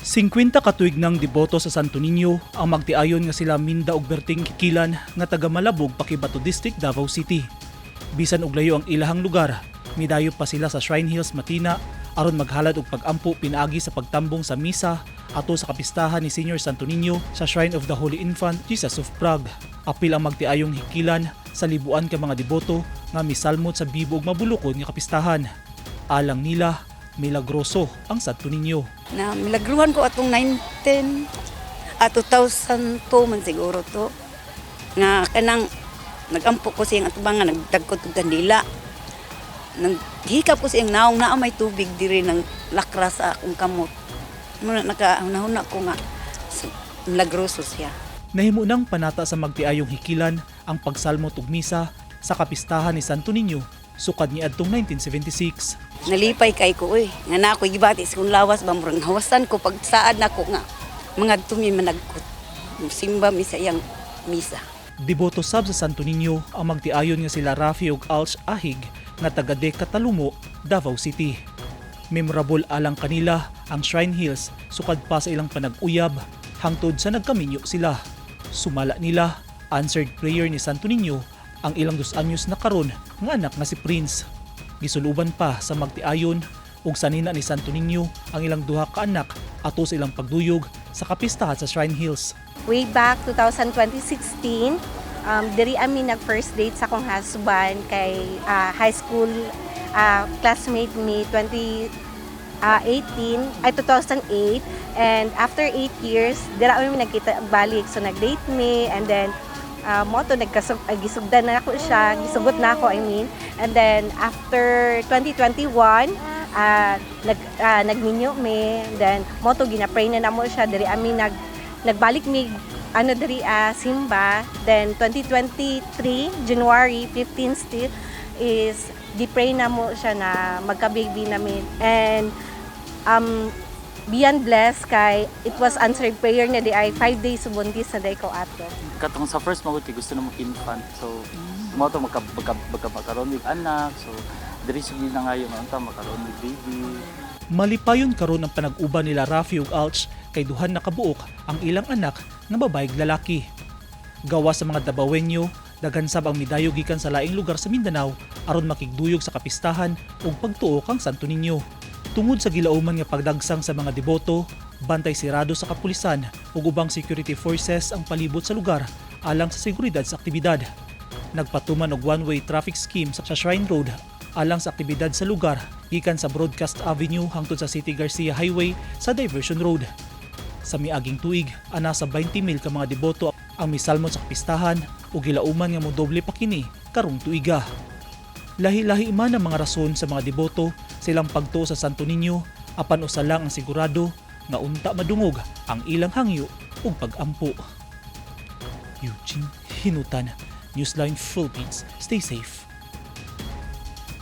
50 ka tuig ng deboto sa Santo Niño ang magtiayon nga sila Minda ug Berting Kikilan nga taga Malabog, Paquibato District, Davao City. Bisan og layo ang ilahang lugar, midayo pa sila sa Shrine Hills, Matina aron maghalad og pagampo pinaagi sa pagtambong sa misa ato sa kapistahan ni Senior Santo Niño sa Shrine of the Holy Infant Jesus of Prague. Apil ang magtiayong Hikilan sa libuan ka mga deboto nga misalmot sa bibo ug mabulukon nga kapistahan. Alang nila, milagroso ang Santo Niño. Na milagruhan ko atong 19 at 2002 man siguro to nga kanang nagampo ko siyang atubang nga nagdagkot og kandila, naghikap ko siyang naong naa may tubig diri nang lakra sa akong kamot muna. Naka hunahuna ko nga milagroso siya. Nahimo ng panata sa magtiayong Hikilan ang pagsalmot og misa sa kapistahan ni Santo Niño sukad niadtong 1976. Nalipay kay ko oy nga na ako gibati sa kong lawas ba, murag hawasan ko pagsaad nako nga mga tumi managkot simba mi sa iyang misa. Deboto sab sa Santo Niño ang magtiayon nga sila Rafi ug Alch Ahig nga taga De Catalumo, Davao City. Memorable alang kanila ang Shrine Hills sukad pa sa ilang panag-uyab hangtod sa nagkaminyo sila. Sumala nila, answered prayer ni Santo Niño ang ilang 2 anyos na karon nga anak nga si Prince. Gisuluban pa sa magtiayon ug sanina ni Santo Niño ang ilang duha ka anak ato sa ilang pagduyog sa kapistahan sa Shrine Hills. Way back 2016, diri ami nag first date sa akong husband kay high school classmate mi 2018 ay 2008, and after 8 years dira ami nagkita balik. So nag-date mi and then mo to nagkasug gisugdan na ako siya, gisugot na ako, I mean. And then after 2021, nagminyo mi. Then mo to gina-pray na namo siya. Diri ami nagbalik mi ano diri simba. Then 2023 January 15 still is gi-pray na mo siya na magka-baby namin and beyond blessed kay it was answered prayer na di ay 5 days buntis na day ko ato. Katong sa first magud kay gusto na mo infant, so mo to magka magka, magka makaroon mig anak, so diri sige na ngayon unta makaroon mig baby. Malipayon karon ang panag-uban nila Rafi ug Alch kay duhan na kabuok ang ilang anak nga babae ug lalaki. Gawa sa mga Dabawenyo, daghan sab ang midayo gikan sa laing lugar sa Mindanao aron makigduyog sa kapistahan ug pagtuo kang Santo Niño. Tungod sa gilauman nga pagdagsang sa mga deboto, bantay sirado sa kapulisan ug ubang security forces ang palibot sa lugar alang sa seguridad sa aktibidad. Nagpatuman og one-way traffic scheme sa Shrine Road alang sa aktibidad sa lugar gikan sa Broadcast Avenue hangtod sa City Garcia Highway sa Diversion Road. Sa miaging tuig, ana sa 20 mil ka mga deboto ang misalmot sa kapistahan ug gilauman nga modoble pa kini karong tuiga. Lahi-lahi man ang mga rason sa mga deboto sa ilang pagtuo sa Santo Niño, apan usa lang ang sigurado nga unta madungog ang ilang hangyo ug pagampo. Eugene Hinutan, Newsline Philippines. Stay safe.